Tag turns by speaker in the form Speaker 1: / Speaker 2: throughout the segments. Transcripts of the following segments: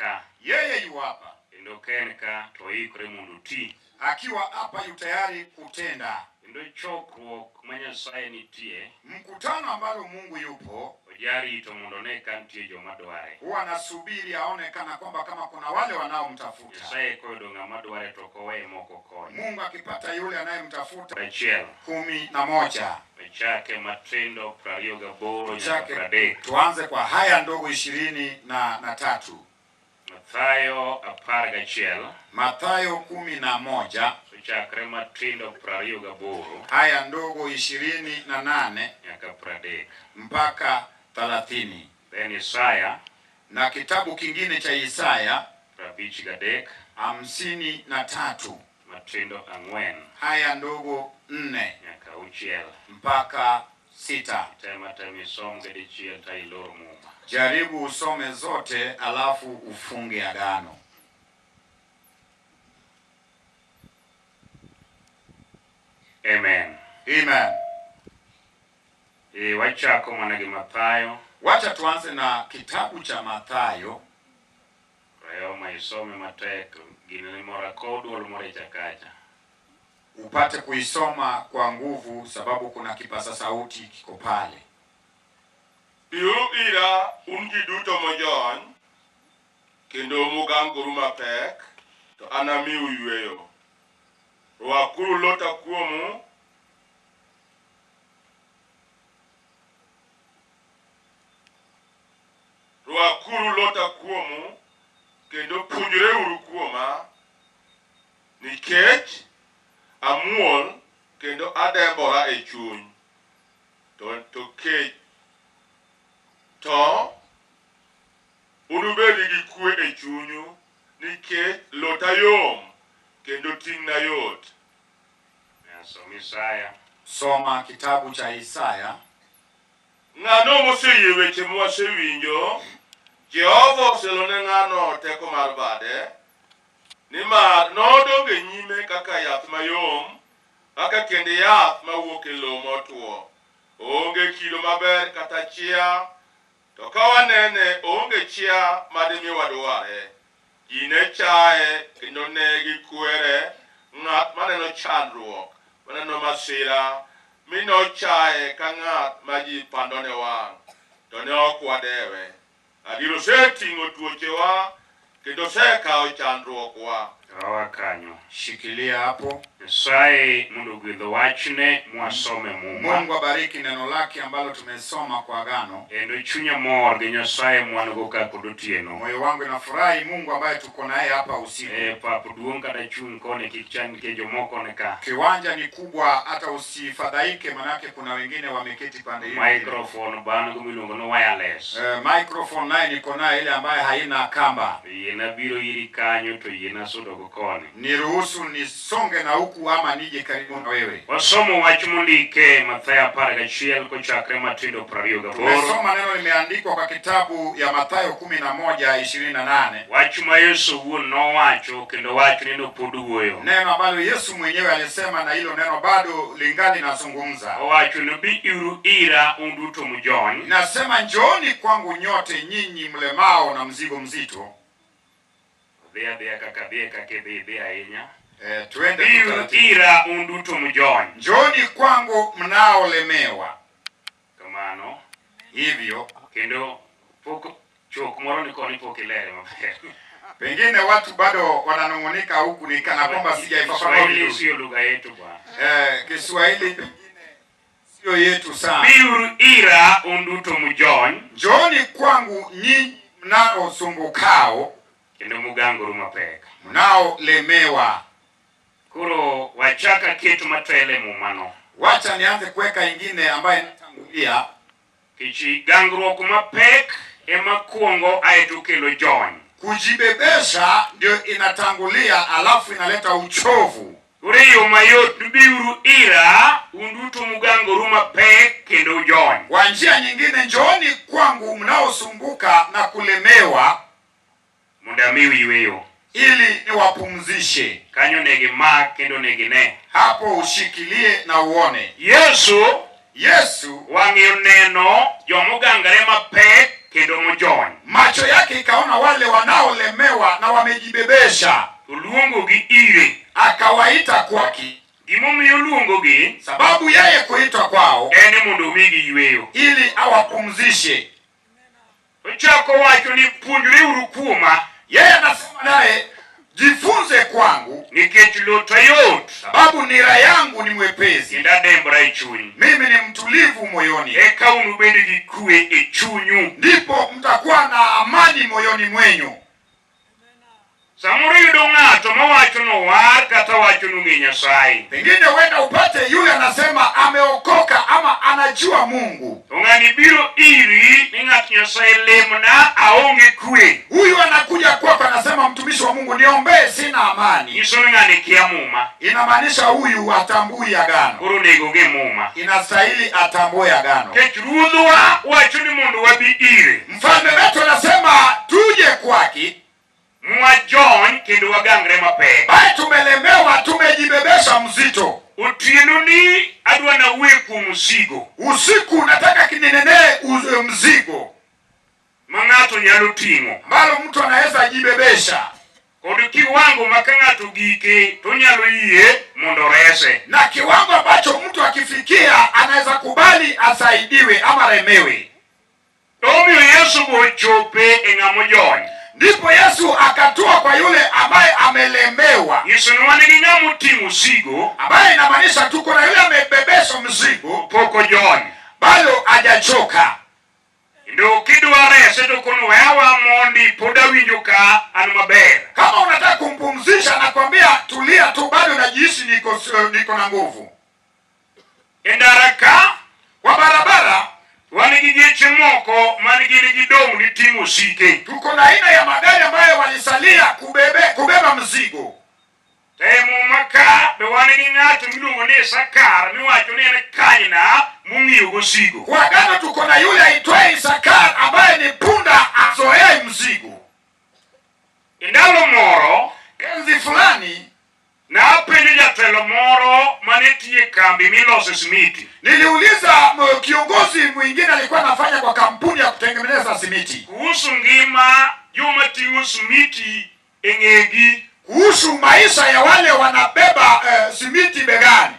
Speaker 1: ka.
Speaker 2: Yeye yu hapa.
Speaker 1: Kendo ka en ka to oikore mondo oti.
Speaker 2: Akiwa hapa yu tayari kutenda.
Speaker 1: Kendo chokruok ma Nyasaye nitie.
Speaker 2: Mkutano ambalo Mungu yupo.
Speaker 1: Ojarito mondo one ka nitie joma dware.
Speaker 2: Huwa anasubiri aone kana kwamba kama kuna wale wanaomtafuta.
Speaker 1: Nyasaye koyudo ng'ama dware to ok owe moko koni.
Speaker 2: Mungu akipata yule anayemtafuta.
Speaker 1: Achiel.
Speaker 2: 11.
Speaker 1: Wachake Matindo 28 nyaka
Speaker 2: Tuchake,
Speaker 1: 30.
Speaker 2: tuanze kwa haya ndogo 23.
Speaker 1: Mathayo 11.
Speaker 2: Mathayo 11.
Speaker 1: Ochakre Matindo 28.
Speaker 2: Haya ndogo 28
Speaker 1: nyaka 30
Speaker 2: mpaka 30.
Speaker 1: Then Isaya
Speaker 2: na kitabu kingine cha Isaya
Speaker 1: 53
Speaker 2: 53.
Speaker 1: Matindo 4
Speaker 2: Haya ndogo 4
Speaker 1: nyaka 6
Speaker 2: mpaka 6.
Speaker 1: Tema tem isom ga dichiel ta ilor Muma.
Speaker 2: Jaribu usome zote alafu ufunge agano.
Speaker 1: Amen.
Speaker 2: Amen.
Speaker 1: E, wachako mana gi Mathayo.
Speaker 2: Wacha tuanze na kitabu cha Mathayo.
Speaker 1: Rayoma isome matek gini ni mora kow duol moro icha kacha.
Speaker 2: Upate kuisoma kwa nguvu, sababu kuna kipasa sauti kiko pale.
Speaker 3: Biuru ira un ji duto mojony kendo mugangoru mapek, to anamiu yweyo. Rwakuru lota kuomu Rwakuru lota kuomu kendo puonjreuru kuoma, nikech amuol kendo adembora e chuny, to to kech to unubed gi kwe e chunyu, nikech lota yom kendo ting'na yot.
Speaker 1: Som Isaya.
Speaker 2: Soma kitabu cha Isaya.
Speaker 3: Ng'ano moseyie weche mwasewinjo? Jehova oselo ne ng'ano teko mar bade? Nimar nodongo e nyime kaka yath mayom, kaka tiend yath mawuok e lowo motwo. Oonge kido maber kata chia, to ka wanene, oonge chia madimi wadware. Ji ne chaye kendo ne gikwere, ng'at maneno chandruok, maneno masira, mi nochaye ka ng'at ma ji pandone wang', to ne ok wadewe. Adier oseting'o tuochewa kendo osekawo chandruokwa.
Speaker 1: Rawa kanyo.
Speaker 2: Shikilia hapo.
Speaker 1: Nyasaye mondo ogwedh wachne mwasome Muma.
Speaker 2: Mungu abariki neno lake ambalo tumesoma kwa agano.
Speaker 1: Kendo chunya mor gi Nyasaye mwan go ka kod otieno.
Speaker 2: Moyo wangu inafurahi Mungu ambaye tuko naye hapa usiku.
Speaker 1: E, pap duong' kata chung' koni kik chan nikech jomoko ni ka.
Speaker 2: Kiwanja ni kubwa, hata usifadhaike, manake kuna wengine wameketi pande hii.
Speaker 1: Microphone ban go miluongo ni wireless.
Speaker 2: Microphone naye niko naye ile ambaye haina kamba.
Speaker 1: Yiena biro iri kanyo to yiena sudo go koni.
Speaker 2: Niruhusu nisonge na huku ama nije karibu na wewe.
Speaker 1: Wasomo wach mondike Mathayo 11 kochakre Matindo 28.
Speaker 2: Tumesoma neno limeandikwa kwa kitabu ya Mathayo 11:28.
Speaker 1: Wach ma Yesu owuon nowacho kendo wachni no pod wuoyo.
Speaker 2: Neno ambalo Yesu mwenyewe alisema na hilo neno bado lingali nazungumza.
Speaker 1: Owacho ni biuru ira un duto mujony.
Speaker 2: Nasema njooni kwangu nyote nyinyi mlemao na mzigo mzito.
Speaker 1: Dhi adhiya kaka dhi kaka idhi idhi ahinya.
Speaker 2: Tuende tu
Speaker 1: Biuru
Speaker 2: taratibu.
Speaker 1: ira un duto mujony.
Speaker 2: Njooni kwangu mnaolemewa.
Speaker 1: Kamano.
Speaker 2: Hivyo.
Speaker 1: Kendo pok chok moro ni koni pok ilere maber.
Speaker 2: Pengine watu bado wananung'unika huku ni kana kwamba sijaifafanua
Speaker 1: Kiswahili
Speaker 2: vizuri.
Speaker 1: sio lugha yetu bwana.
Speaker 2: Kiswahili pengine sio yetu sana.
Speaker 1: Biuru ira un duto mujony.
Speaker 2: Njooni kwangu nyinyi mnaosumbukao
Speaker 1: kendo mugangoru mapek,
Speaker 2: mnaolemewa.
Speaker 1: Koro wachaka keto matele mumano.
Speaker 2: Wacha nianze kuweka ingine ambayo inatangulia.
Speaker 1: Kichi gangruok mapek ema kuongo aeto kelo jony.
Speaker 2: Kujibebesha ndio inatangulia alafu inaleta uchovu.
Speaker 1: Koro e yo mayot biuru ira un duto mugangoru mapek kendo ujony.
Speaker 2: Kwa njia nyingine, njooni kwangu mnaosumbuka na kulemewa,
Speaker 1: mondo amiu yweyo,
Speaker 2: ili niwapumzishe.
Speaker 1: Kanyo negi mak kendo negi ne.
Speaker 2: Hapo ushikilie na uone.
Speaker 1: Yesu
Speaker 2: Yesu
Speaker 1: wang'e oneno jomogangore mapek kendo mojony.
Speaker 2: Macho yake ikaona wale wanaolemewa na wamejibebesha,
Speaker 1: To luongogi ire.
Speaker 2: Akawaita kwake.
Speaker 1: Gimomiyo oluongogi
Speaker 2: Sababu yeye kuitwa kwao
Speaker 1: en ni mondo omigi yweyo.
Speaker 2: Ili awapumzishe.
Speaker 1: Ochako wacho ni puonjreuru kuoma
Speaker 2: Yeye anasema naye, jifunze kwangu,
Speaker 1: nikech lota yot
Speaker 2: sababu nira yangu ni mwepesi,
Speaker 1: kendo adembora e chuny.
Speaker 2: Mimi ni mtulivu moyoni,
Speaker 1: Eka unubed gi kwe e chunyu.
Speaker 2: Ndipo mtakuwa na amani moyoni mwenyu.
Speaker 1: Samoro yudo ng'ato mawacho nowar kata wacho nong'e Nyasaye.
Speaker 2: Pengine huenda upate yule anasema ameokoka ama anajua Mungu.
Speaker 1: To ng'ani biro iri ni ng'at Nyasaye lemna aonge kwe.
Speaker 2: Huyu anakuja kwako anasema, mtumishi wa Mungu, niombee, sina amani.
Speaker 1: Nyiso ni ng'ani kia muma.
Speaker 2: Inamaanisha huyu hatambui agano.
Speaker 1: Koro onego ong'e muma.
Speaker 2: Inastahili atambue agano.
Speaker 1: Nikech ruodhwa wacho ni mondo wabi ire.
Speaker 2: Mfalme wetu anasema tuje kwake.
Speaker 1: Mwajony kendo wagangre mapek.
Speaker 2: Bali tumelemewa, tumejibebesha mzito.
Speaker 1: Otieno ni adwa nawuoye kuom mzigo.
Speaker 2: Usiku nataka kininenee mzigo
Speaker 1: ma ng'ato nyalo ting'o
Speaker 2: ambalo mtu anaweza jibebesha,
Speaker 1: kod kiwango ma ka ng'ato gike to onyalo yie mondo orese,
Speaker 2: na kiwango ambacho mtu akifikia anaweza kubali asaidiwe ama remewe.
Speaker 1: To omiyo Yesu bochope e ng'ama ojony.
Speaker 2: Ndipo Yesu akatua kwa yule ambaye amelemewa,
Speaker 1: Nyiso ni wan gi ng'ama oting'o mzigo,
Speaker 2: ambaye inamaanisha tuko na yule amebebeshwa mzigo,
Speaker 1: pok ojony,
Speaker 2: bado hajachoka.
Speaker 1: Kendo kidwa rese to kono weawa mondi pod awinjo ka an maber.
Speaker 2: Kama unataka kumpumzisha nakwambia tulia tu, bado najihisi niko na nguvu.
Speaker 1: E ndara ka
Speaker 2: kwa barabara
Speaker 1: wan gi geche moko man gin gidong' ni ting'o osike.
Speaker 2: Tuko na aina ya magari ambayo walisalia kubeba mzigo.
Speaker 1: To e muma ka be wan gi ng'ato miluongo ni Isakar miwacho ni en kanyna mong'iyo gosigo.
Speaker 2: Kwa agano tuko na yule aitwaye Isakar ambaye ni punda azoeaye mzigo.
Speaker 1: E ndalo moro
Speaker 2: enzi fulani
Speaker 1: napenjo jatelo moro mane tiyo e kambi milose simiti.
Speaker 2: Niliuliza kiongozi mwingine alikuwa anafanya kwa kampuni ya kutengeneza simiti
Speaker 1: kuhusu ngima joma ting'o simiti e ng'egi,
Speaker 2: kuhusu maisha ya wale wanabeba simiti begani.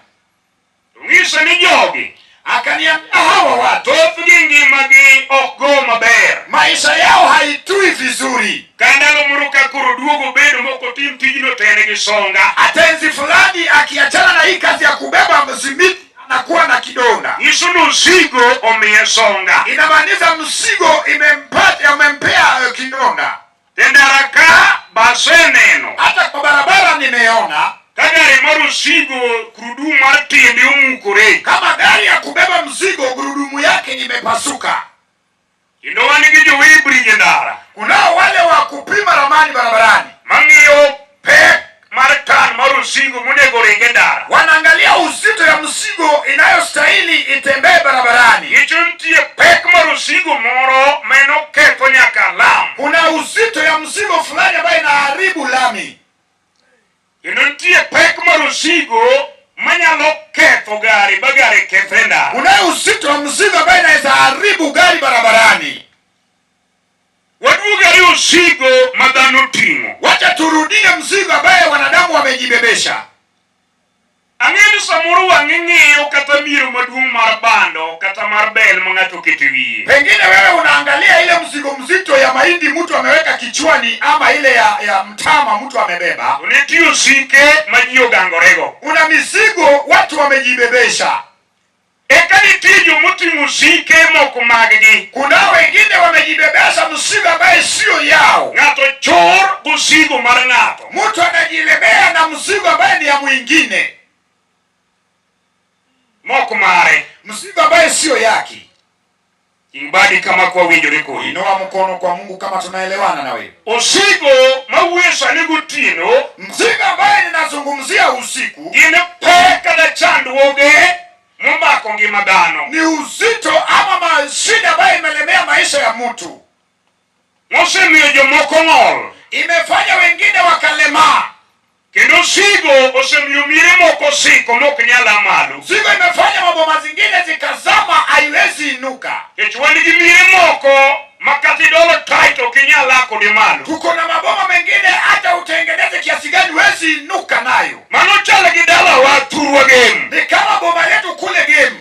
Speaker 1: To ng'isa ni jogi
Speaker 2: Akaniambia hawa watu
Speaker 1: thothgi ngimagi ok go maber,
Speaker 2: maisha yao haitui vizuri.
Speaker 1: Ka ndalo moro ka koro duogo bedo mok otim tijno to en gi songa.
Speaker 2: Atenzi fulani akiachana na hii kazi ya kubeba simiti anakuwa na kidonda.
Speaker 1: Nyiso ni mzigo omiye songa.
Speaker 2: Inamaanisha mzigo imempea kidonda.
Speaker 1: Te ndara ka baseneno
Speaker 2: Hata kwa barabara nimeona
Speaker 1: ka gari mar mzigo gurudumu mar tiende omukore.
Speaker 2: Kama gari ya kubeba mzigo gurudumu yake imepasuka.
Speaker 1: Kendo wan gi jo weighbridge e ndara
Speaker 2: Kunao wale wa kupima ramani barabarani
Speaker 1: mang'iyo pek mar tan mar mzigo monego ring e ndara.
Speaker 2: Wanaangalia uzito ya mzigo inayostahili itembee barabarani.
Speaker 1: Nyiso nitie pek mar mzigo moro ma en oketho nyaka lam.
Speaker 2: Kuna uzito ya mzigo fulani ambayo inaharibu lami.
Speaker 1: Kendo nitie pek mar mzigo manyalo ketho gari ba gari kethre e ndara.
Speaker 2: Kunayo uzito wa mzigo ambayo inaweza haribu gari barabarani.
Speaker 1: Waduog ariyo mzigo ma dhano oting'o.
Speaker 2: Wacha turudie mzigo ambaye wanadamu wamejibebesha.
Speaker 1: Ang'e ni samoro wang'i ng'iyo kata miero maduong' mar bando kata mar bel ma ng'ato oketo e wiye.
Speaker 2: Pengine wewe unaangalia ile mzigo mzito ya mahindi mtu ameweka kichwani ama ile ya mtama mtu amebeba.
Speaker 1: To nitie osike ma ji ogangorego.
Speaker 2: Una mizigo watu wamejibebesha.
Speaker 1: Eka nitie jomoting'o osike moko maggi.
Speaker 2: Kuna wengine wamejibebesha mzigo ambaye sio yao.
Speaker 1: Ng'ato chor gosigo mar ng'ato.
Speaker 2: Mtu anajilemea na mzigo ambaye ni ya mwingine.
Speaker 1: Mok mare.
Speaker 2: Mzigo ambaye sio yake.
Speaker 1: Ting' badi kama kwa winjore kodi.
Speaker 2: Inua mkono kwa Mungu kama tunaelewana na wewe.
Speaker 1: Osigo mawuoyo sani gotieno,
Speaker 2: Mzigo ambaye ninazungumzia usiku,
Speaker 1: gin pek kata chandruoge momako ngima dhano.
Speaker 2: Ni uzito ama shida ambayo imelemea maisha ya mtu.
Speaker 1: Mosemiyo jomoko ng'ol.
Speaker 2: Imefanya wengine wakalemaa.
Speaker 1: Kendo mzigo osemiyo miere moko siko mok nyal a malo.
Speaker 2: Mzigo imefanya maboma zingine zikazama, haiwezi inuka.
Speaker 1: Nikech wan gi miere moko Ma kata idolo tight ok inyal a kode malo.
Speaker 2: Tuko na maboma mengine hata utengeneze kiasi gani huwezi inuka nayo.
Speaker 1: Mano chal gi dalawa thurwa Gem.
Speaker 2: Ni kama boma letu kule Gem.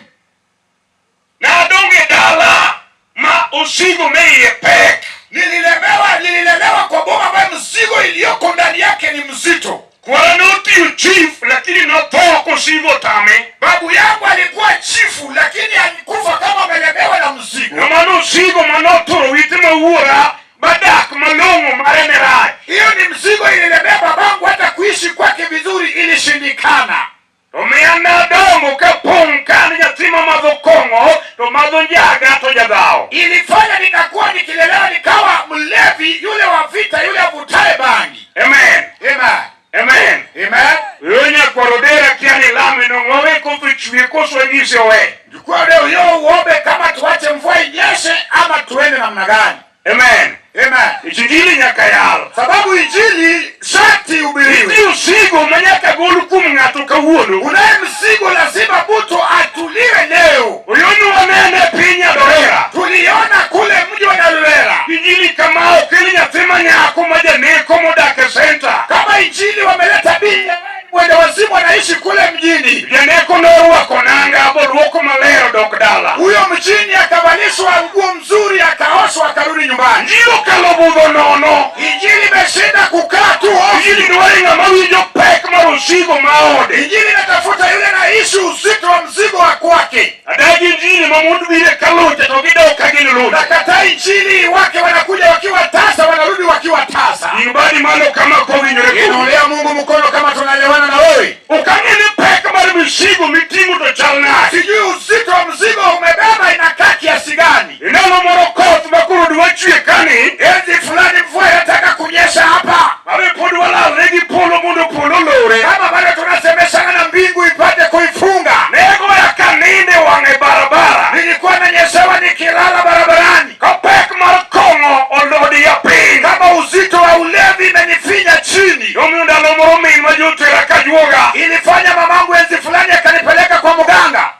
Speaker 1: Nadongo e dala ma osigo me iye pek.
Speaker 2: Nililelewa kwa boma ambayo mzigo iliyoko ndani yake ni mzito.
Speaker 1: Kwara notiyo chief lakini notho kosigo otame.
Speaker 2: Babu yangu alikuwa chifu lakini alikufa kama amelemewa na mzigo.
Speaker 1: Kamano osigo manoturo wite ma wuora badak malong'o mare ne rach.
Speaker 2: Hiyo ni mzigo ililemea babangu, hata kuishi kwake vizuri ilishindikana.
Speaker 1: To miya nadongo kapong' ka an nyathi mamadho kong'o to madho njaga to jadhawo.
Speaker 2: Ilifanya nikakuwa nikilelewa nikawa mlevi yule wa vita, yule avutaye bangi.
Speaker 1: Amen.
Speaker 2: Amen.
Speaker 1: Amen.
Speaker 2: Amen.
Speaker 1: Yo nyakwar Odera kia ni lame no wawe koth ochwe koso wanyise owe.
Speaker 2: Chukua leo yo uombe kama tuache mvua inyeshe ama tuende namna gani?
Speaker 1: Amen.
Speaker 2: Amen.
Speaker 1: Injili nyaka yal.
Speaker 2: Sababu injili sharti ihubiriwe.
Speaker 1: Nitie osigo ma nyaka gol kuom ng'ato kawuono.
Speaker 2: Unaye mzigo lazima mtu atuliwe leo.
Speaker 1: Oyonu wanene piny Nyadorera.
Speaker 2: Tuliona kule mji wa Nyalwera
Speaker 1: Injili kama okel nyathi ma nyako ma janeko modak e senta.
Speaker 2: kama injili wameleta binti mwenda wazimu anaishi kule mjini.
Speaker 1: Janeko norwako nanga boluoko maler odok dala.
Speaker 2: Huyo mjini akavalishwa nguo mzuri akaoshwa akarudi nyumbani.
Speaker 1: Injili okalo budho nono.
Speaker 2: Injili imeshinda kukaa tu ovyo.
Speaker 1: Injili dwaro ng'ama winjo pek mar osigo ma ode.
Speaker 2: Injili inatafuta yule anaishi uzito wa mzigo wa kwake.
Speaker 1: Adagi injili ma mond bire ka luche to gidok ka gin luche.
Speaker 2: Nakataa injili wake wanakuja wakiwa tasa, wanarudi wakiwa tasa.
Speaker 1: Ting badi malo kama kowinjore kodi.
Speaker 2: Inulia Mungu mkono kama tunaelewana na wewe.
Speaker 1: Ok ang'e ni pek mar misigo miting'o to chal nade.
Speaker 2: Sijui uzito wa mzigo umebeba inakaa kiasi gani.
Speaker 1: Ndalo moro koth ma koro dwa chwe kani,
Speaker 2: Enzi fulani mvua inataka kunyesha hapa,
Speaker 1: mabe pod walalre gi polo mondo polo olore.
Speaker 2: kama bado tunasemeshana na mbingu ipate kuifunga.
Speaker 1: Ne goya kaninde wang' e barabara.
Speaker 2: Nilikuwa nanyeshewa nikilala barabarani,
Speaker 1: Ka pek mar kong'o olodiya piny.
Speaker 2: kama uzito wa ulevi imenifinya chini.
Speaker 1: Omiyo ndalo moro min ma jotera ka juoga.
Speaker 2: Ilifanya mamangu enzi fulani akanipeleka kwa mganga,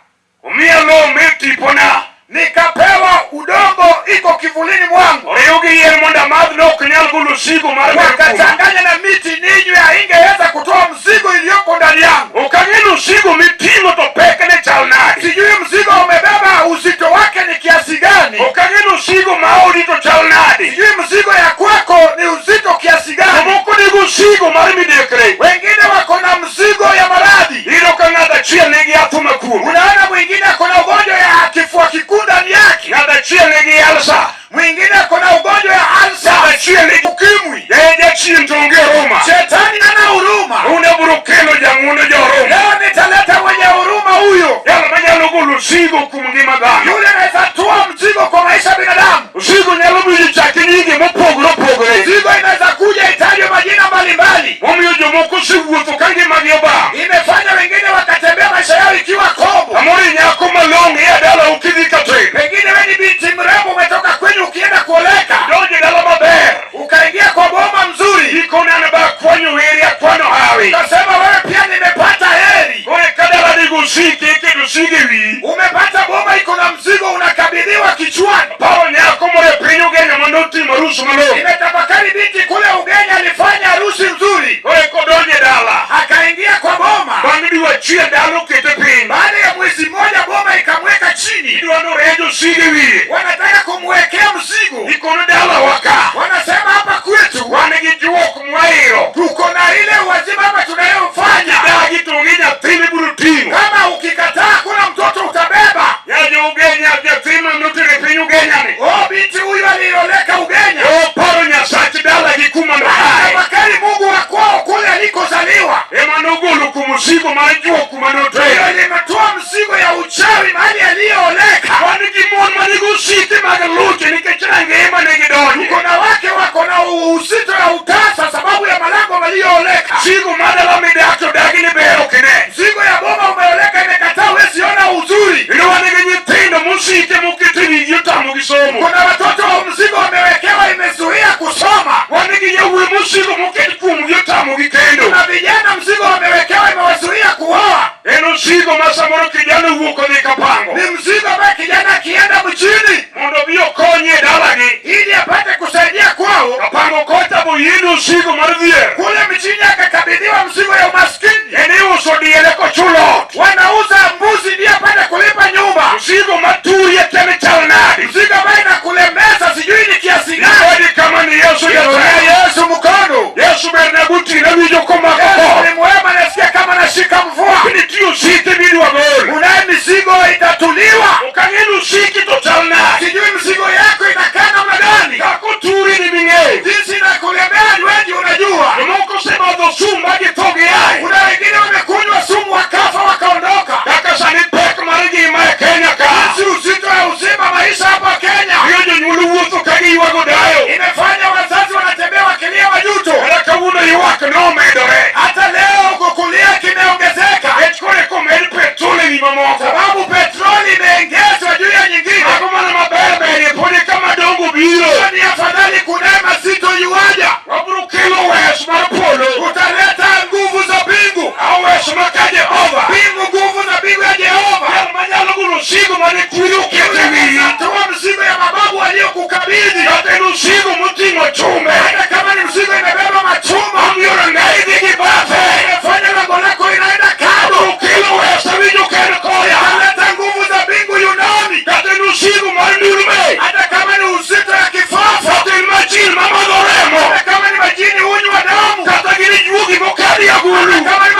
Speaker 1: Omiya lowo me tipona.
Speaker 2: nikapewa udongo iko kivulini mwangu,
Speaker 1: Oriw gi yien mondo amadh ne ok nyal golo osigo mar ber kuoma.
Speaker 2: wakachanganya na miti ninywe, haingeweza kutoa mzigo iliyoko ndani yangu.
Speaker 1: Ok ang'e ni osigo miting'o to pekne chal nade.
Speaker 2: Sijui mzigo umebeba uzito wake ni kiasi gani.
Speaker 1: Ok ang'e ni osigo ma odi to chal nade.
Speaker 2: Sijui mzigo ya kwako ni uzito kiasi gani.
Speaker 1: Jomoko nigi osigo mar midekre.
Speaker 2: Wengine wako na mzigo ya maradhi.
Speaker 1: Iyudo ka ng'ato achiel nigi athuma kuome.
Speaker 2: Unaona, mwingine ako na ugonjwa ya kifua kikuu ndani yake,
Speaker 1: Ng'ato achiel nigi alsa.
Speaker 2: mwingine ako na ugonjwa ya
Speaker 1: Ng'ato
Speaker 2: alsa,
Speaker 1: achiel nigi
Speaker 2: ukimwi.
Speaker 1: Yaye jachien to onge huruma.
Speaker 2: Shetani hana huruma.
Speaker 1: Une biro kelo jang'uono jo-Roma.
Speaker 2: Leo nitaleta mwenye huruma huyo,
Speaker 1: Jal manyalo golo osigo kuom ngima dhano.
Speaker 2: yule anaweza toa mzigo kwa maisha ya binadamu.
Speaker 1: Osigo nyalo bedo chak nyinge mopogore opogore.
Speaker 2: Mzigo inaweza kuja itajwe majina mbalimbali.
Speaker 1: Momiyo jomoko osewuotho ka ngimagi obam.
Speaker 2: Imefanya wengine wakatembea maisha yao ikiwa kombo.
Speaker 1: Samoro inyako malong'o ia dalau kidhi ka tedo.
Speaker 2: Pengine wewe ni binti mrembo, umetoka kwenyu ukienda kuoleka,
Speaker 1: Idonjo e dala maber.
Speaker 2: ukaingia kwa boma mzuri,
Speaker 1: Gikone an be akwanyo weri akwano hawi.
Speaker 2: ukasema wewe pia nimepata heri.
Speaker 1: Koro eka dala nigi osike iketo osigo e wiyi.
Speaker 2: Umepata boma iko na mzigo, unakabidhiwa kichwani.
Speaker 1: Aparo nyako moro e piny Ugenya manotimo arus malong'o.
Speaker 2: Nimetafakari binti kule Ugenya alifanya harusi nzuri,
Speaker 1: Koro eka odonjo e dala.
Speaker 2: akaingia kwa boma.
Speaker 1: Bang' dwe achiel dala okete piny.
Speaker 2: Baada ya mwezi mmoja, boma ikamweka chini,
Speaker 1: Idwa norenj osigo e wiye.
Speaker 2: wanataka kumwekea mzigo.
Speaker 1: Gikone dalawa ka.
Speaker 2: Wanasema hapa kwetu
Speaker 1: Wan gi juok mwairo.
Speaker 2: tuko na ile uwazima hapa tunayofanya,
Speaker 1: Dagi to onge nyathi mibiro ting'o.
Speaker 2: kama ukikataa kuna mtoto utabeba.
Speaker 1: Ya jo Ugenya nyathi manotero e piny Ugenya ni.
Speaker 2: Oh, binti huyu alioleka Ugenya,
Speaker 1: Oparo Nyasach dalagi kuma noaye.
Speaker 2: tafakari Mungu wa kwao kule alikozaliwa.
Speaker 1: Ema nogolo kuom osigo mar juok kuma
Speaker 2: Hiyo
Speaker 1: notere.
Speaker 2: limetoa mzigo ya uchawi mahali aliyooleka.
Speaker 1: Wan gi mon manigi osike mag luche nikech rangeye mane gidonje.
Speaker 2: Tuko na wake wako na uzito ya utasa sababu ya malango waliyooleka.
Speaker 1: Osigo mar dala midak to dagi ni ber ok ine.
Speaker 2: Mzigo ya boma umeoleka imekataa, huwezi ona uzuri.
Speaker 1: Kendo wan gi nyithindo mosike moket e wigi otamogi somo.
Speaker 2: Kuna watoto wa mzigo wamewekewa imezuia kusoma.
Speaker 1: Wan gi yawuoyi mosigo moket kuomgi otamogi kendo.
Speaker 2: Kuna vijana mzigo wamewekewa imewazuia kuoa.
Speaker 1: En osigo ma samoro kijana owuok odhi kapango
Speaker 2: Ni mzigo ambaye kijana akienda mjini
Speaker 1: mondo obi okonyi e dalagi.
Speaker 2: Ili apate kusaidia kwao.
Speaker 1: Kapango kocha boyini osigo mar dhier.
Speaker 2: Kule mjini akakabidhiwa mzigo ya umaskini.
Speaker 1: En iuso diele kochulo ot.
Speaker 2: Wanauza mbuzi ndiye apate kulipa nyumba.
Speaker 1: Mzigo maturi akia ni chal nadi.
Speaker 2: Mzigo ambaye inakulemeza sijui ni kiasi gani.
Speaker 1: Nibedi kama ni Yesu
Speaker 2: Inulia
Speaker 1: jatelo.
Speaker 2: Yesu mkono.
Speaker 1: Yesu berna buti nawinjo komako
Speaker 2: Yesu
Speaker 1: koth.
Speaker 2: ni mwema, nasikia kama nashika mvua.
Speaker 1: Nitie osike midwa gol.
Speaker 2: Unaye mizigo itatuliwa.
Speaker 1: Ok ang'e ni osiki to chal nade.
Speaker 2: Sijui mzigo yako inakaa namna gani.
Speaker 1: Kaka oturi ni ming'eyo.
Speaker 2: Jinsi inakulemea ni wewe ndio unajua.
Speaker 1: Jomoko osemadho sum ma githo giaye.
Speaker 2: Kuna wengine wamekunywa sumu wakafa wakaondoka.
Speaker 1: Kaka sani pek mar ngima e Kenya ka.
Speaker 2: Jinsi uzito ya uzima maisha hapa Kenya
Speaker 1: Miyo jonyuol wuotho ka giywago dayo.
Speaker 2: Imefanya wazazi wanatembea wakilia majuto.
Speaker 1: Kata kawuono ywak nomedore.
Speaker 2: Hata leo kukulia kimeongezeka,
Speaker 1: Nikech koro eka omed petrol ewi mamoko.
Speaker 2: Sababu petroli imeongezwa juu ya nyingine.
Speaker 1: Mago mana maber berie pod eka madongo biro.
Speaker 2: Hiyo ni afadhali kunaye mazito yuaja.
Speaker 1: Wabiro kelo wes mar polo.
Speaker 2: Utaleta nguvu za mbingu,
Speaker 1: Au wes ma ka Jehova.
Speaker 2: mbingu, nguvu za mbingu ya Jehova.
Speaker 1: Jal manyalo golo osigo mane kwiri oketo e wiyi.
Speaker 2: Toa mzigo ya mababu waliokukabidhi,
Speaker 1: Kata en osigo moting'o chumbe.
Speaker 2: Hata kama ni mzigo imebeba machuma,
Speaker 1: Omiyo rangae dhi gi bathe.
Speaker 2: Imefanya lango lako inaenda kando.
Speaker 1: Abiro kelo wes awinjo ka en koya.
Speaker 2: Utaleta nguvu za mbingu yunami,
Speaker 1: Kata en osigo mar ndulme.
Speaker 2: Hata kama ni uzito ya kifafa,
Speaker 1: Kata en majin mamadho remo.
Speaker 2: Hata kama ni majini hunywa damu,
Speaker 1: Kata gin juogi mokadhi agulu.
Speaker 2: Hata kama ni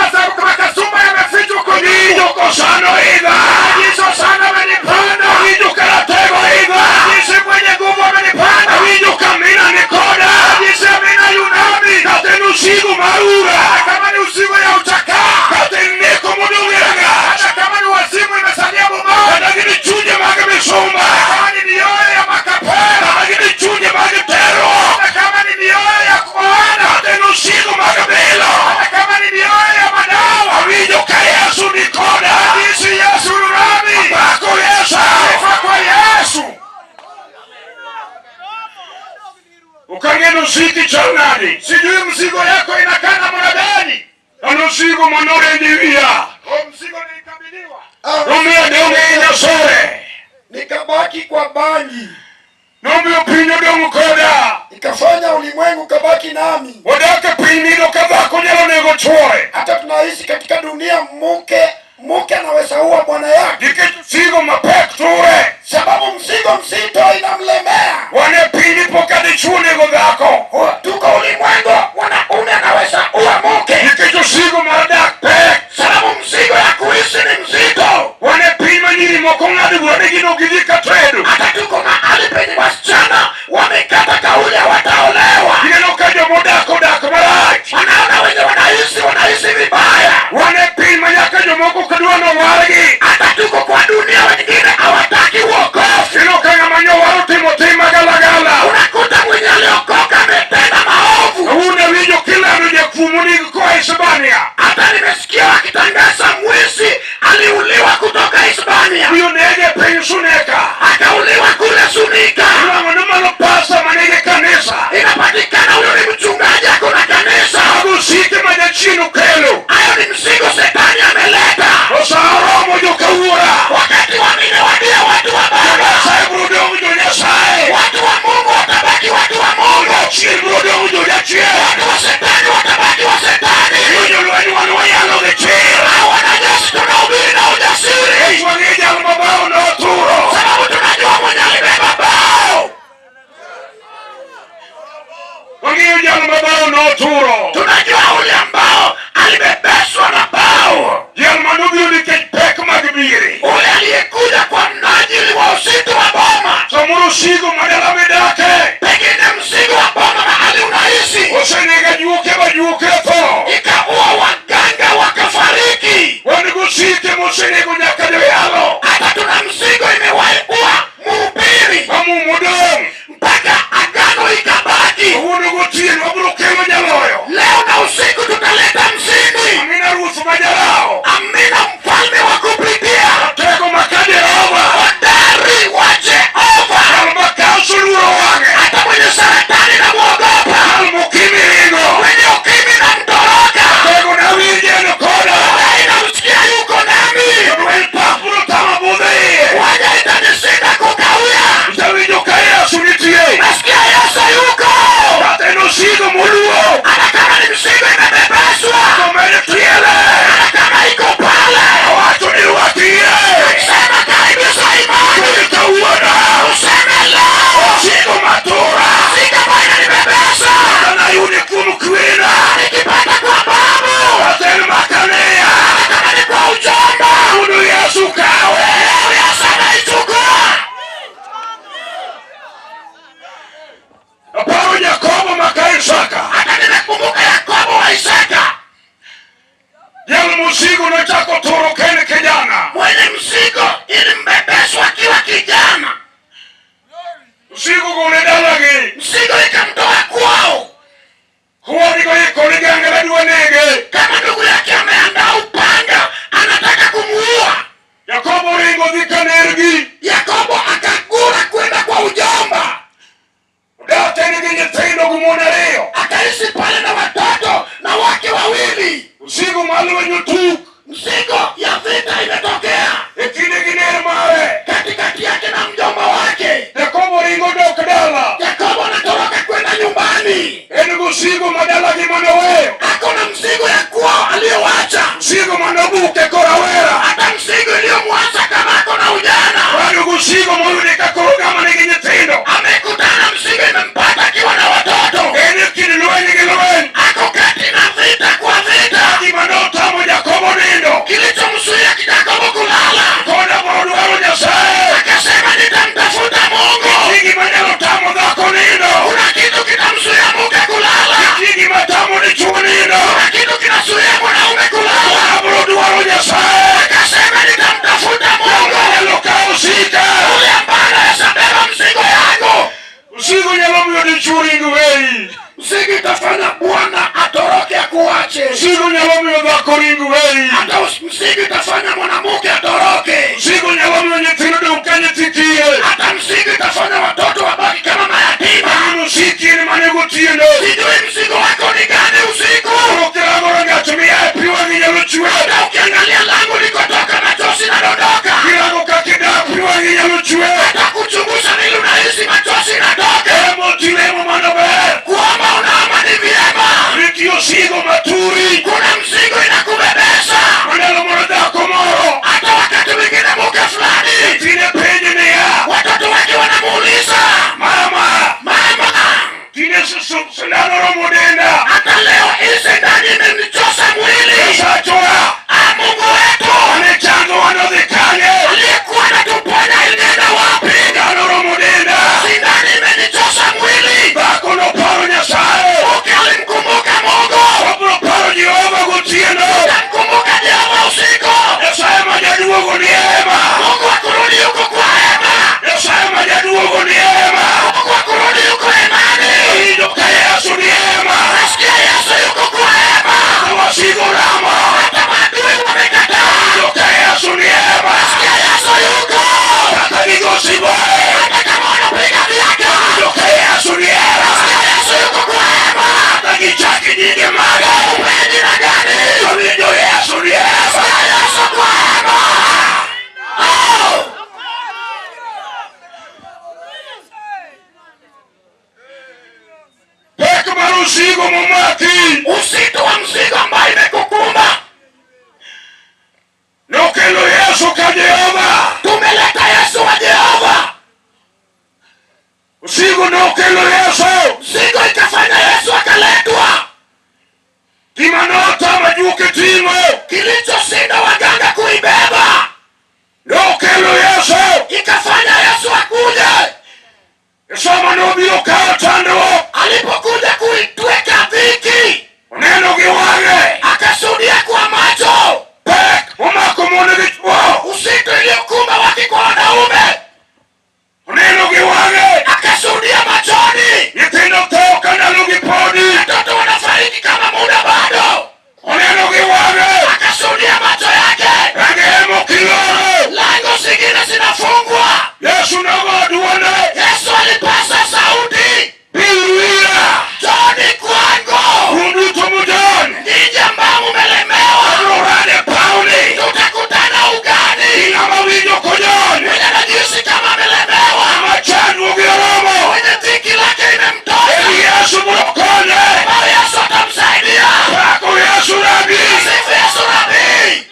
Speaker 2: makasumba yamefichwa kwenye
Speaker 1: Winjo kosano idha.
Speaker 2: Jiso sana amenipanda,
Speaker 1: Awinjo ka ratego idha.
Speaker 2: Jinsi mwenye nguvu amenipanda,
Speaker 1: Awinjo ka mina ni koda.
Speaker 2: Jinsi amina yunami,
Speaker 1: Kata en osigo mar ura.
Speaker 2: Hata kama ni usigo ya uchakaa,
Speaker 1: Kata en neko modong' e rangach.
Speaker 2: Hata kama ni wazimu imesalia bomani,
Speaker 1: Kata gin chunje mag misumba.
Speaker 2: Hata kama ni mioyo ya makapera,
Speaker 1: Kata gin chunje mag terruok.
Speaker 2: Hata kama ni mioyo ya kuoana,
Speaker 1: Kata en osigo mag bilo.
Speaker 2: Hata kama ni mioyo ya madawa,
Speaker 1: Awinjo ka Yesu ni koda.
Speaker 2: Jinsi Yesu yunami,
Speaker 1: Apako Yesu.
Speaker 2: Sifa kwa Yesu.
Speaker 1: Ok ang'e ni osiki chal nadi.
Speaker 2: Sijui mzigo yako inakaa namna gani.
Speaker 1: An osigo manorendi wiya.
Speaker 2: Huo mzigo nilikabidhiwa,
Speaker 1: Nomiyo adong' ei Nyasore.
Speaker 4: Nikabaki kwa bangi,
Speaker 1: Nomiyo piny odong' koda.
Speaker 4: Ikafanya ulimwengu kabaki nami.
Speaker 1: Wadak e piny miyudo ka dhako nyalo nego chuore.
Speaker 4: Hata tunaishi katika dunia, mke anaweza ua bwana yake,
Speaker 1: Nikech osigo mapek ture.
Speaker 4: Sababu mzigo mzito inamlemea.
Speaker 1: Wan e piny mipo ka dichuo nego dhako.
Speaker 4: Tuko ulimwengu mwanaume anaweza ua mke,
Speaker 1: Nikech osigo mar dak pek.
Speaker 4: Sababu mzigo ya kuishi ni mzito.
Speaker 1: Wan e piny ma nyiri moko ng'ado bura ni gin ok gidhi ka tedo.
Speaker 4: Hata tuko mahali penye wasichana wamekata kauli hawataolewa.
Speaker 1: Gineno ka jomodak odak marach.
Speaker 4: Wanaona wenye wanaishi wanaishi vibaya.
Speaker 1: Wan e piny ma nyaka jomoko kadwa nowargi.
Speaker 4: Hata tuko kwa dunia wengine hawataki wokovu.
Speaker 1: Ineno ka ng'ama nyowar otimo tim magalagala.
Speaker 4: Unakuta mwenye aliokoka ametenda maovu.
Speaker 1: Kawuono awinjo kilando jakuo monego koa Hispania.
Speaker 4: Hata nimesikia wakitangaza mwizi aliuliwa kutoka Hispania.
Speaker 1: Obiro nege e piny Suneka.
Speaker 4: Akauliwa kule Sunika.
Speaker 1: Iwang'o ni mano pasta manigi kanisa.
Speaker 4: Inapatikana huyo ni mchungaji ako na kanisa.
Speaker 1: Mago osike ma jachien okelo.
Speaker 4: Hayo ni mzigo shetani ameleta.
Speaker 1: To sa oromo jokawuora.
Speaker 4: Wakati wamewadia watu wa Baba.
Speaker 1: Nyasaye biro dong' jo Nyasaye.
Speaker 4: Watu wa Mungu watabaki watu wa Mungu.
Speaker 1: Jachien biro dong' jo jachien.
Speaker 4: Watu wa shetani watabaki wa shetani.
Speaker 1: Yo jolweny wan wayalo gi chir.
Speaker 4: Hao wanajeshi tunahubiri na ujasiri.
Speaker 1: Nikech wang'e jal ma bao noturo.
Speaker 4: Sababu tunajua mwenye alibeba bao.
Speaker 1: Wang'eyo jal ma bao noturo.
Speaker 4: Tunajua ule ambao alibebeshwa na bao.
Speaker 1: Jal manobiro nikech pek mag miere.
Speaker 4: Ule aliyekuja kwa mnajili wa uzito wa boma.
Speaker 1: Samoro osigo ma dala midake.
Speaker 4: Pengine mzigo wa boma mahali unaishi.
Speaker 1: Osenego ajuoke ma ajuoke otho.
Speaker 4: Ikaua waganga wakafariki.
Speaker 1: Wan gi osike mosenego nyaka joyalo.
Speaker 4: Hata tuna mzigo imewahi ua mhubiri.
Speaker 1: Ma mum odong'.
Speaker 4: Mpaka agano ikabaki.
Speaker 1: Kawuono gotieno wabiro kelo jaloyo.
Speaker 4: Leo na usiku tutaleta mshindi.
Speaker 1: Amina ruoth ma jalawo.
Speaker 4: Amina mfalme wa kupitia.
Speaker 1: Ratego ma ka Jehova.
Speaker 4: Hodari wa Jehova.
Speaker 1: Jal ma kansa oluoro wang'e.
Speaker 4: Hata mwenye saratani namwogopa.
Speaker 1: Jal mokimi ringo.
Speaker 4: Mwenye ukimwi na
Speaker 1: dwa nege.
Speaker 4: Kama ndugu yake ameandaa upanga, anataka kumuua.
Speaker 1: Yakobo ringo dhi ka nergi.
Speaker 4: Yakobo akagura kwenda kwa ujomba.
Speaker 1: Odak en gi nyithindo gi mon ariyo.
Speaker 4: Akaishi pale na watoto na wake wawili.
Speaker 1: Osigo mar lweny otuk.
Speaker 4: Mzigo ya vita imetokea
Speaker 1: e kinde gi ner mare.
Speaker 4: Katikati yake na mjomba wake.
Speaker 1: Yakobo ringo dok dala.
Speaker 4: Yakobo anatoroka kwenda nyumbani.
Speaker 1: En gosigo ma dalagi manoweyo.
Speaker 4: Ako na mzigo ya kwao aliyowacha.
Speaker 1: Mzigo manobuke korawera.
Speaker 4: Hata mzigo iliyomwacha kama ako na ujana.
Speaker 1: Bado gosigo moyude ka koro ng'ama nigi nyithindo.
Speaker 4: Amekutana mzigo imempata akiwa na watoto.
Speaker 1: En e kind lweny gi lweny.
Speaker 4: Ako kati na vita kwa vita.
Speaker 1: Gima notamo Jakobo nindo.
Speaker 4: Kilichomzuia Yakobo kulala.
Speaker 1: Koda boro dwaro Nyasaye.
Speaker 4: Akasema nitamtafuta Mungu.
Speaker 1: Nitie gima nyalo tamo dhako nindo.
Speaker 4: Kuna kitu kitamzuia mke kulala.
Speaker 1: Nitie gima tamo dichuo nindo.
Speaker 4: Kuna kitu kinazuia mwanaume kulala.
Speaker 1: Koda boro dwaro Nyasaye.
Speaker 4: Akasema nitamtafuta Mungu.
Speaker 1: Nyalo kawo sika.
Speaker 4: Yule ambaye anaweza beba mzigo yangu.
Speaker 1: Mzigo nyalo miyo dichuo ring weyi.
Speaker 4: Mzigo itafanya bwana atoroke akuache.
Speaker 1: Mzigo nyalo miyo dhako ring weyi.
Speaker 4: Hata mzigo itafanya mwanamke atoroke.
Speaker 1: Mzigo nyalo miyo nyithindo dong' ka nyithi kiye.
Speaker 4: Hata mzigo itafanya watoto wabaki kama mayatima.
Speaker 1: Lakini usiki ni mane gotieno.
Speaker 4: Sijui mzigo wako ni gani usiku.
Speaker 1: Koro kirango rangach miaye pi wang'i nyalo chwer.
Speaker 4: Hata ukiangalia lango likotoka machozi nadondoka.
Speaker 1: Kirango kaka idak pi wang'i nyalo chwer.
Speaker 4: Hata kuchunguza nili unahisi machozi inatoka.
Speaker 1: Lemo tilemo mano ber.
Speaker 4: Kuomba unaomba ni vyema.
Speaker 1: Nitie osigo maturi.
Speaker 4: Kuna mzigo inakubebesha.
Speaker 1: Mandalo moro dhako moro.
Speaker 4: Hata wakati mwingine mke fulani.
Speaker 1: Tinde penje niya.
Speaker 4: Watoto wake wanamuuliza.
Speaker 1: Mama.
Speaker 4: Mama.
Speaker 1: Tinde sindano romo denda.
Speaker 4: Hata leo hii sindani imenichosa mwili.
Speaker 1: Nyasachowa.
Speaker 4: Ah, Mungu wetu.
Speaker 1: Ane chango wanodhi kanye.
Speaker 4: Aliyekuwa anatuponya ilienda wapi?
Speaker 1: Sindano romo denda.
Speaker 4: Sindani imenichosa mwili.
Speaker 1: Dhako noparo Nyasaye.
Speaker 4: Mke alimkumbuka Mungu.
Speaker 1: Obro paro Jehova gotieno.
Speaker 4: Utamkumbuka Jehova usiku.
Speaker 1: Nyasaye ma jaduogo ni hema.
Speaker 4: Mungu akurudi huko kwa hema.
Speaker 1: Nyasaye ma jaduogo ni hema.
Speaker 4: Mungu akurudi huko hemani.
Speaker 1: Winjo ka Yesu ni hema.
Speaker 4: Nasikia Yesu yuko kwa hema.
Speaker 1: Kata wasigu ramo.
Speaker 4: Hata maadui wamekataa.
Speaker 1: Winjo ka Yesu ni hema.
Speaker 4: Nasikia Yesu yuko.
Speaker 1: Kata migosi boye.
Speaker 4: Hata kama wanapiga viaka.
Speaker 1: Winjo ka Yesu ni hema.
Speaker 4: Nasikia Yesu yuko kwa hema.
Speaker 1: Kata gichaki nyinge maga.
Speaker 4: Upe jina gani?
Speaker 1: To winjo Yesu ni hema.
Speaker 4: Nasikia Yesu kwa hema. Oh!
Speaker 1: Pek mar osigo momaki.
Speaker 4: Uzito wa mzigo ambayo imekukumba.
Speaker 1: Nokelo Yesu ka Jehova.
Speaker 4: Tumeleta Yesu wa Jehova.
Speaker 1: Osigo nokelo Yesu.
Speaker 4: Mzigo ikafanya Yesu akaletwa.
Speaker 1: Gima notamo ajuoke ting'o.
Speaker 4: Kilichoshinda waganga kuibeba
Speaker 1: Nokelo Yesu.
Speaker 4: ikafanya Yesu akuje.
Speaker 1: Sama nobiro kawo chandruok.
Speaker 4: Alipokuja kuitweka dhiki,
Speaker 1: Oneno gi wang'e.
Speaker 4: akashuhudia kwa macho
Speaker 1: Pek momako mon gi chwo.
Speaker 4: uzito iliyokumba wake kwa wanaume,
Speaker 1: Oneno gi wang'e.
Speaker 4: akashuhudia machoni.
Speaker 1: Nyithindo tho ka ndalogi podi.
Speaker 4: Watoto wanafariki kama muda bado,
Speaker 1: Oneno gi wang'e.
Speaker 4: akashuhudia macho yake.
Speaker 1: Range hema okiloro.
Speaker 4: Lango zingine zinafungwa.
Speaker 1: Yesu nogo duonde.
Speaker 4: Yesu alipasa sauti,
Speaker 1: Biuru ira.
Speaker 4: njoni kwangu
Speaker 1: Un duto mujony.
Speaker 4: ninyi ambao mumelemewa,
Speaker 1: Abiro rade pawni.
Speaker 4: tutakutana ugani.
Speaker 1: Ng'ama winjo kojony.
Speaker 4: Mwenye anajihisi kama amelemewa,
Speaker 1: Ng'ama chandruok gi oromo.
Speaker 4: mwenye dhiki lake imemtosha,
Speaker 1: En Yesu biro konye.
Speaker 4: ambayo Yesu atamsaidia.
Speaker 1: Pako Yesu rabi.
Speaker 4: Sifu Yesu Rabii.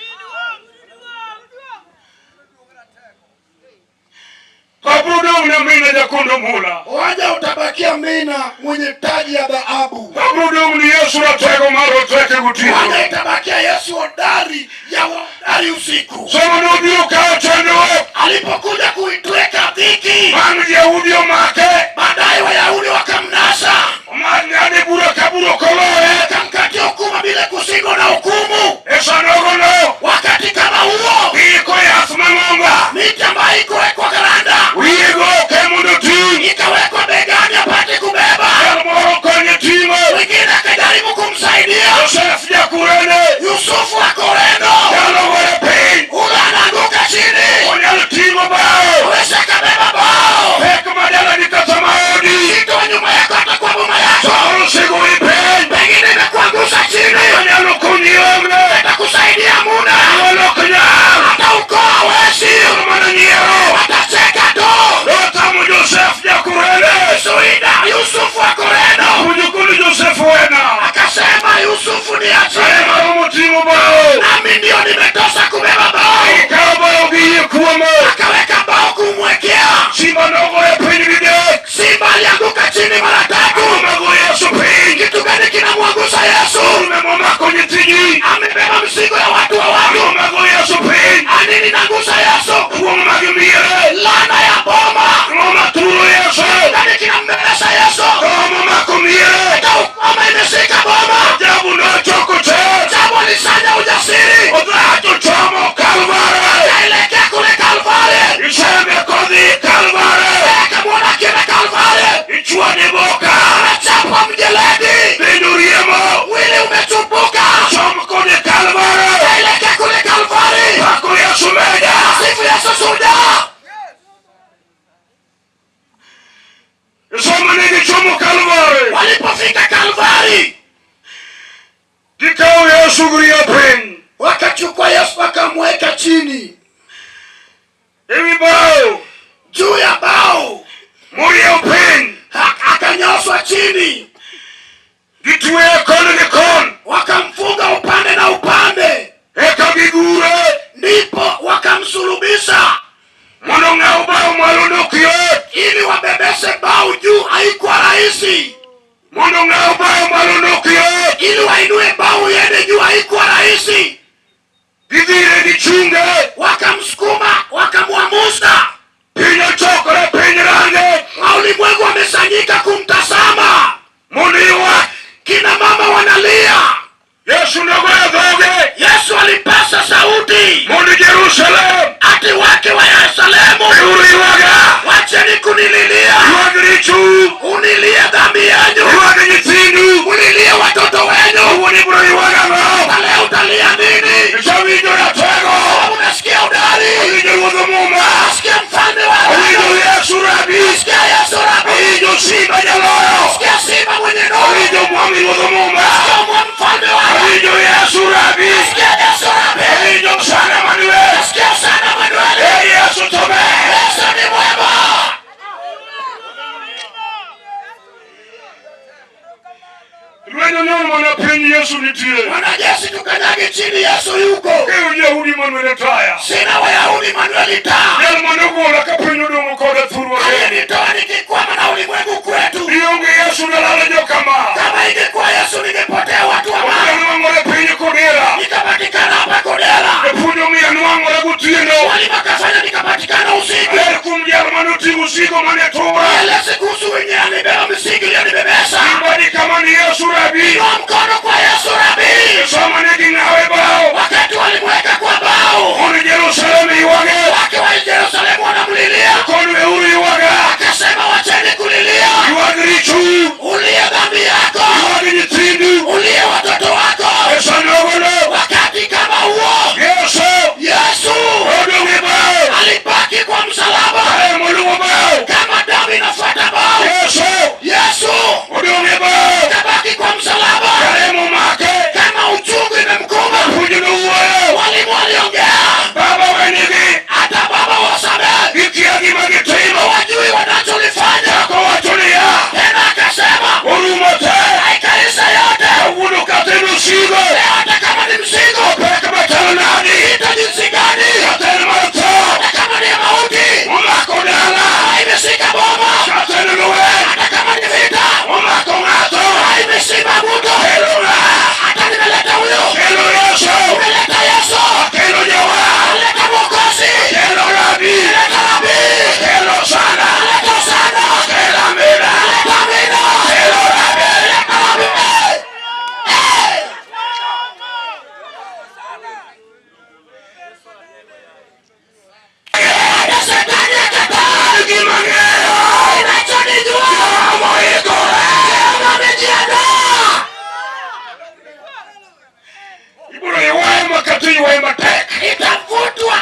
Speaker 1: Abiro dong' na mina jakondo mula.
Speaker 4: Waja utabakia mina mwenye taji ya dhahabu.
Speaker 1: Abiro dong' ni Yesu ratego mar roteke gotieno.
Speaker 4: Waja itabakia Yesu hodari ya hodari usiku.
Speaker 1: Sama nobiro kawo chandruok.
Speaker 4: Alipokuja kuitweka dhiki,
Speaker 1: Bang' Yahudi omake.
Speaker 4: baadaye Wayahudi wakamnasa,
Speaker 1: Ng'ade bura ka bura ok oloye.
Speaker 4: wakamkatia hukumu bila kushindwa na hukumu.
Speaker 1: E sanogono.
Speaker 4: Wakati kama huo,
Speaker 1: Giiko yath mang'onga.
Speaker 4: miti ambayo ikuwekwa karanda
Speaker 1: Wiyego ok mondo oting'.
Speaker 4: ikawekwa begani apate kubeba,
Speaker 1: Jal moro konye ting'o.
Speaker 4: mwingine akajaribu kumsaidia.
Speaker 1: Josef Jakurene.
Speaker 4: Yusufu wa Kureno.
Speaker 1: Nyalo gore piny.
Speaker 4: Ule anaanguka chini.
Speaker 1: Onyalo ting'o bao.
Speaker 4: Aweza kabeba bao.
Speaker 1: Pek madalani kata maodi.
Speaker 4: Uzito wa nyumba yako hata kwa boma yako.
Speaker 1: Samoro osegori piny.
Speaker 4: Pengine imekuangusha chini.
Speaker 1: Onyalo konyi onge.
Speaker 4: Atakusaidia muna.
Speaker 1: Anyuola ok nyal.
Speaker 4: Hata ukoo hawezi.
Speaker 1: Mana nyiero.
Speaker 4: Watacheka tu.
Speaker 1: Notamo Josef Jakurene.
Speaker 4: Suida Yusufu wa Kureno.
Speaker 1: Puonjo Josef wena.
Speaker 4: Akasema Yusufu niachie.
Speaker 1: Ema romo ting'o bao.
Speaker 4: Nami ndio nimetosha kubeba bao.
Speaker 1: Ikawo bao gi yie kuome.
Speaker 4: Akaweka bao kumwekea.
Speaker 1: Simba nogoye piny didek.
Speaker 4: Simba alianguka chini mara tatu.
Speaker 1: Ang'o magoyo Yesu piny?
Speaker 4: Kitu gani kinamwangusha Yesu?
Speaker 1: Tume momako nyithinji.
Speaker 4: Amebeba mzigo ya watu wa watu.
Speaker 1: Ang'o magoyo Yesu piny?
Speaker 4: Anini nagusa Yesu?
Speaker 1: Kuong' mag miere.
Speaker 4: Laana ya boma.
Speaker 1: Ang'o maturo Yesu?
Speaker 4: Kitu gani kinambebesha Yesu?
Speaker 1: Roho momako miere.
Speaker 4: Hata ukoma imeshika boma.
Speaker 1: Ajabu nochoko te.
Speaker 4: Ajabu alisanya ujasiri.
Speaker 1: Odhacho chomo Kalvare.
Speaker 4: Akaelekea kule Kalvari.
Speaker 1: Isembe kodhi Kalvare.
Speaker 4: Akamwona akienda Kalvari.
Speaker 1: Ichwade boka.
Speaker 4: Anachapwa mjeledi.
Speaker 1: Bedo riemo.
Speaker 4: Mwili umetumbuka.
Speaker 1: Chom kode Kalvare.
Speaker 4: Akaelekea kule Kalvari.
Speaker 1: Pako Yesu meda.
Speaker 4: Sifu Yesu shujaa.
Speaker 1: Isoma ne gichomo Kalvare.
Speaker 4: Walipofika Kalvari,
Speaker 1: Gikawo Yesu girie piny.
Speaker 4: wakachukua Yesu wakamweka chini
Speaker 1: Ewi bao.
Speaker 4: juu ya bao,
Speaker 1: Moriew piny.
Speaker 4: Akanyoswa chini,
Speaker 1: Gitweye koni gi kon.
Speaker 4: wakamfunga upande na upande,
Speaker 1: Eka gigure.
Speaker 4: ndipo wakamsulubisha
Speaker 1: Mondo ng'aw bao malo nok yot.
Speaker 4: ili wabebeshe bao juu. Haikuwa rahisi,
Speaker 1: Mondo ng'aw bao malo nok yot.
Speaker 4: ili wainue bao iende juu, haikuwa rahisi.
Speaker 1: Gidhire gichunge.
Speaker 4: Wakamsukuma, wakamwamuza,
Speaker 1: Piny ochokore piny range.
Speaker 4: na ulimwengu wamesanyika kumtazama.
Speaker 1: Mondo ywak.
Speaker 4: Kina mama wanalia.
Speaker 1: Yesu nogoyo dhoge.
Speaker 4: Yesu alipasa sauti
Speaker 1: Mondo Jerusalem.
Speaker 4: ati wake wa Yerusalemu,
Speaker 1: Weuru ywaga.
Speaker 4: wacheni kunililia,
Speaker 1: Ywag richou.
Speaker 4: unilie dhambi yenyu,
Speaker 1: Ywag nyithindu.
Speaker 4: ulilie watoto wenyu.
Speaker 1: Kawuono ibiro ywago ang'o?
Speaker 4: Na leo utalia nini?
Speaker 1: Isewinjo ratego.
Speaker 4: Unasikia udari,
Speaker 1: Awinjo ruodh muma.
Speaker 4: unasikia mfalme wa
Speaker 1: Awinjo
Speaker 4: amani,
Speaker 1: Yesu rabi.
Speaker 4: unasikia Yesu Rabi,
Speaker 1: Awinjo simba jaloyo.
Speaker 4: unasikia simba mwenye nuru,
Speaker 1: Awinjo mwami ruodh muma.
Speaker 4: unasikia mfalme wa amani,
Speaker 1: Awinjo Yesu rabi.
Speaker 4: unasikia Yesu Rabi,
Speaker 1: Awinjo sana Manuel.
Speaker 4: unasikia sana Manueli.
Speaker 1: Ee Yesu to ber.
Speaker 4: Yesu ni mwema.
Speaker 1: Lweny onyon mana piny Yesu nitie.
Speaker 4: Wanajeshi tukanyage chini, Yesu yuko.
Speaker 1: Kew Yahudi Manuel taya.
Speaker 4: Sina Wayahudi Manueli taa
Speaker 1: Jal manogola ka piny odong'o koda thurwa kende.
Speaker 4: aliyenitoa nikikwama na ulimwengu kwetu.
Speaker 1: Dionge Yesu dalala jokama.
Speaker 4: Kama ingekuwa Yesu ningepotea watu wa maana,
Speaker 1: Okanwang'ore piny Kodera.
Speaker 4: nikapatikana hapa Kodera.
Speaker 1: Japuonj omiyo anwang'ore gotieno.
Speaker 4: Mwalimu akafanya nikapatikana usiku.
Speaker 1: Ler kuom jal manoting'o osigo mane tura.
Speaker 4: Eleze kuhusu wenye alibeba mizigo iliyonibebesha.
Speaker 1: Ibadi kama ni Yesu rabi.
Speaker 4: Inua mkono kwa Yesu Rabi.
Speaker 1: Soma ne ging'awe bao.
Speaker 4: Wakati walimweka kwa bao,
Speaker 1: Mondo Jerusalem ywage.
Speaker 4: wake wa Yerusalemu wanamlilia,
Speaker 1: Kon weuru ywaga.
Speaker 4: akasema wacheni kulilia,
Speaker 1: Ywag richou.
Speaker 4: ulie dhambi yako,
Speaker 1: Ywag nyithindu.
Speaker 4: ulie watoto wako.
Speaker 1: E sanogono.
Speaker 4: Wakati kama huo
Speaker 1: Yesu
Speaker 4: Yesu
Speaker 1: odong' e bao.
Speaker 4: alibaki kwa msalaba,
Speaker 1: Remo luwo bao.
Speaker 4: kama damu inafuata bao.
Speaker 1: Yesu
Speaker 4: Yesu
Speaker 1: odong' e bao.
Speaker 4: kabaki kwa msalaba,
Speaker 1: Remo Kata iywaye matek.
Speaker 4: Itavutwa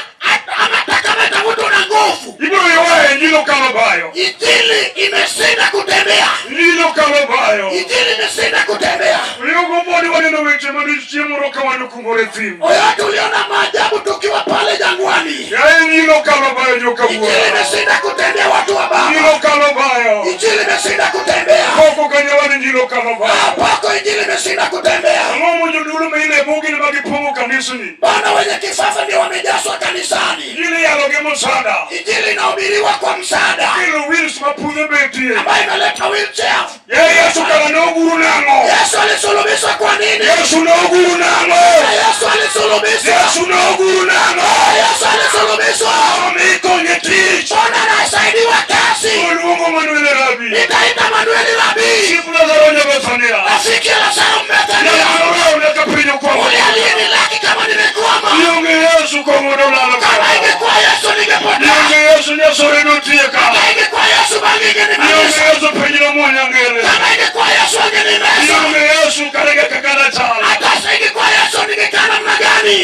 Speaker 4: ama hata kama itavutwa na nguvu.
Speaker 1: Ibiro ywaye injili okalo bayo.
Speaker 4: Injili imeshinda kutembea.
Speaker 1: Injili okalo bayo.
Speaker 4: Injili imeshinda kutembea.
Speaker 1: Oyogo waneno weche malich chieng' moro ka wan okungore thim.
Speaker 4: Oyo tuliona maajabu tukiwa pale jangwani.
Speaker 1: Yaye injili okalo bayo joka
Speaker 4: Injili
Speaker 1: wuora.
Speaker 4: imeshinda kutembea watu wa
Speaker 1: Injili
Speaker 4: baba.
Speaker 1: okalo bayo.
Speaker 4: Injili imeshinda kutembea.
Speaker 1: Koko kanyo wan injili okalo bayo.
Speaker 4: Pako injili imeshinda kutembea.
Speaker 1: Ang'o mo jodolo ma ilemo gin ma gipong'o kanisni.
Speaker 4: Bwana wenye kifafa ndio wamejazwa kanisani.
Speaker 1: Injili yalo gi msaada.
Speaker 4: Injili inahubiriwa kwa msaada
Speaker 1: Kelo wheels ma pudhe betie.
Speaker 4: ambayo imeleta wheelchair.
Speaker 1: Yaye Yesu kara noguru nang'o?
Speaker 4: Yesu alisulubishwa kwa nini?
Speaker 1: Yesu noguru nang'o?
Speaker 4: Yesu alisulubishwa.
Speaker 1: Yesu noguru nang'o?
Speaker 4: Yesu alisulubishwa.
Speaker 1: Omi konye tich.
Speaker 4: Mbona anasaidiwa kazi?
Speaker 1: Oluongo Manuel Rabi.
Speaker 4: Nitaita Manueli Rabii,
Speaker 1: Chief Lazaro nya Bethania.
Speaker 4: rafiki ya Lazaro Mbethania,
Speaker 1: Nyamano nyaka piny okwamo.
Speaker 4: ule aliyenilaki kama nimekwama.
Speaker 1: Ionge Yesu kong'o dolalo
Speaker 4: Kama ingekuwa Yesu ningepotea.
Speaker 1: Ionge Yesu nyasore notieka.
Speaker 4: Kama ingekuwa Yesu bangi
Speaker 1: Ionge
Speaker 4: ingenimaliza.
Speaker 1: Yesu piny nomuonya ngere.
Speaker 4: Kama ingekuwa Yesu angenimeza.
Speaker 1: Ionge Yesu karega kaka nachal.
Speaker 4: Hata sasa ingekuwa Yesu ningekaa namna gani?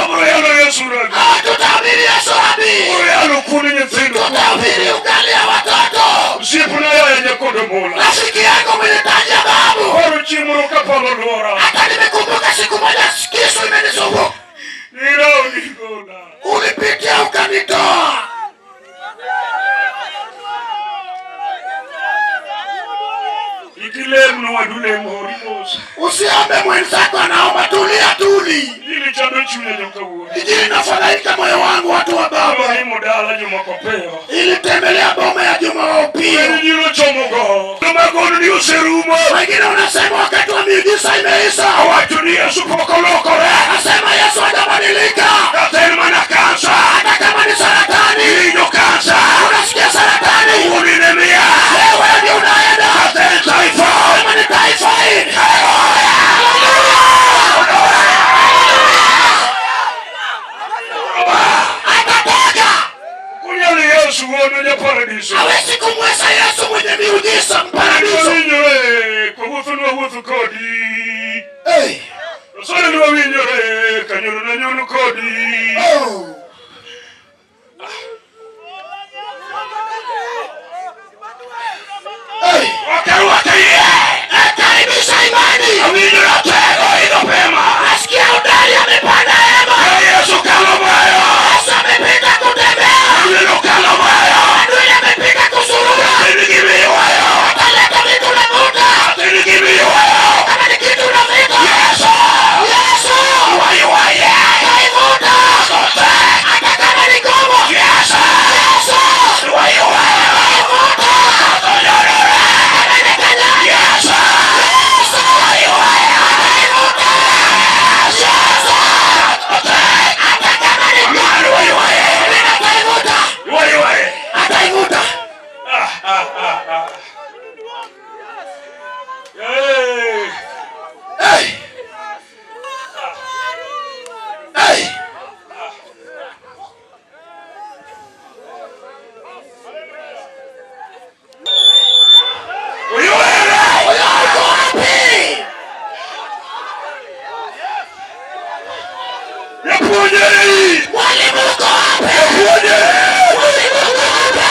Speaker 1: Obro yalo Yesu Rabi.
Speaker 4: Ah, tutahubiri Yesu Rabii,
Speaker 1: Obro yalo kune nyithindo.
Speaker 4: tutahubiri ugali ya watoto.
Speaker 1: Osiepna yaya nyakodo mola.
Speaker 4: Rafiki yangu mwenye taji ya dhahabu,
Speaker 1: Koro chieng' moro kapalo lwora.
Speaker 4: hata nimekumbuka siku moja kisu imenizunguka,
Speaker 1: Nirawo nigola.
Speaker 4: ulipitia ukanitoa.
Speaker 1: Ikilem nowadu lem hori mos.
Speaker 4: Usiombe mwenzako anaomba, tulia tuli.
Speaker 1: Injili chando chunya joka wuora.
Speaker 4: Injili inafadhaika moyo wangu, watu wa baba.
Speaker 1: Nolimo dala jomoko piyo.
Speaker 4: Ilitembelea boma ya Juma wa Upio.
Speaker 1: Injili ochomo go. Joma ni oserumo.
Speaker 4: Wengine wanasema wakati wa miujiza imeisha,
Speaker 1: Awacho ni Yesu pok olokore.
Speaker 4: nasema Yesu hajabadilika,
Speaker 1: Kata en mana kansa.
Speaker 4: hata kama ni saratani.
Speaker 1: Iwinjo kansa.
Speaker 4: Unasikia saratani,
Speaker 1: Wuon inemia.
Speaker 4: wewe ndio unaenda.
Speaker 1: Kata en typhoid.
Speaker 4: Kama ni typhoid, atatoka.
Speaker 1: Kunyalo Yesu wuon ja paradiso.
Speaker 4: Hawezi kumweza Yesu mwenye miujiza mparadiso.
Speaker 1: Wawinjore kowuotho nwawuotho kodi.
Speaker 4: Hey.
Speaker 1: Sore nwawinjore kanyono nanyono kodi.
Speaker 4: Oh. Hey.
Speaker 1: Wakarwaka yie.
Speaker 4: Eh, karibisha imani.
Speaker 1: Awinjo ratego idho pema.
Speaker 4: Nasikia udari amepanda hema.
Speaker 1: Ka Yesu kalo bayo.
Speaker 4: Yesu amepita kutembea.
Speaker 1: Awinjo kalo bayo.
Speaker 4: Adui amepita kusurura.
Speaker 1: Atini gimiywayo.
Speaker 4: Ataleta vitu navuta.
Speaker 1: Atini gimiywayo.
Speaker 4: Kama ni kitu unavuta.
Speaker 1: Yesu.
Speaker 4: Yesu.
Speaker 1: Waywaye.
Speaker 4: Ataivuta. Hata kama ni ngumu.
Speaker 1: Yesu.
Speaker 4: Yesu.
Speaker 1: Waywaye.
Speaker 4: Ataivuta. Kama imekanyaga.
Speaker 1: Yesu.
Speaker 4: Yesu. Ataivuta. Yesu. Hata kama ni
Speaker 1: Amani waywaye.
Speaker 4: ataivuta.
Speaker 1: Waywaye.
Speaker 4: Ataivuta.
Speaker 1: Hey.
Speaker 4: Hey. Hey.
Speaker 1: Oywere.
Speaker 4: Huyo uko wapi?
Speaker 1: Japuonjre.
Speaker 4: Mwalimu uko wapi?
Speaker 1: Japuonjre.
Speaker 4: Mwalimu uko wapi?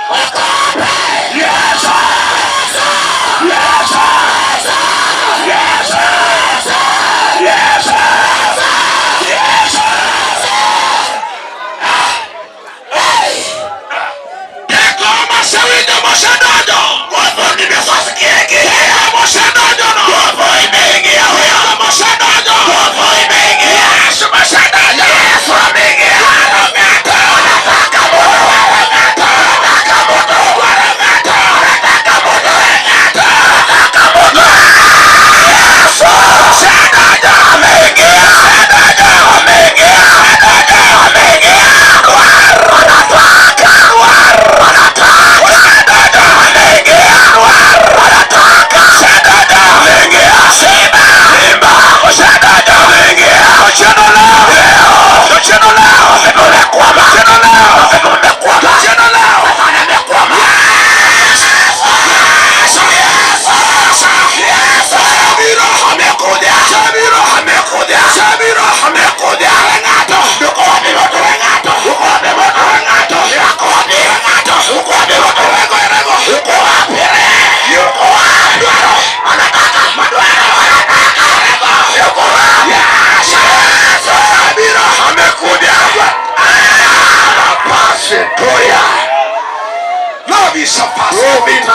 Speaker 4: Uko wapi?
Speaker 1: Yesu. Yesu. Yesu. Yesu. Yesu.
Speaker 4: Teko masewinjo mosedonjo. Nguvu nimesosikia Teko mosedonjo no. Nguvu imeingia. Teko mosedonjo. Nguvu imeingia. Yesu mosedonjo.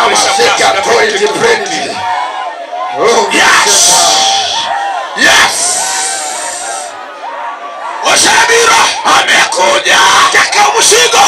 Speaker 4: Ramaseka toiti prendi. Oh, yes. Yes.
Speaker 5: Osebiro.
Speaker 4: Amekuja.
Speaker 5: Kaka mzigo.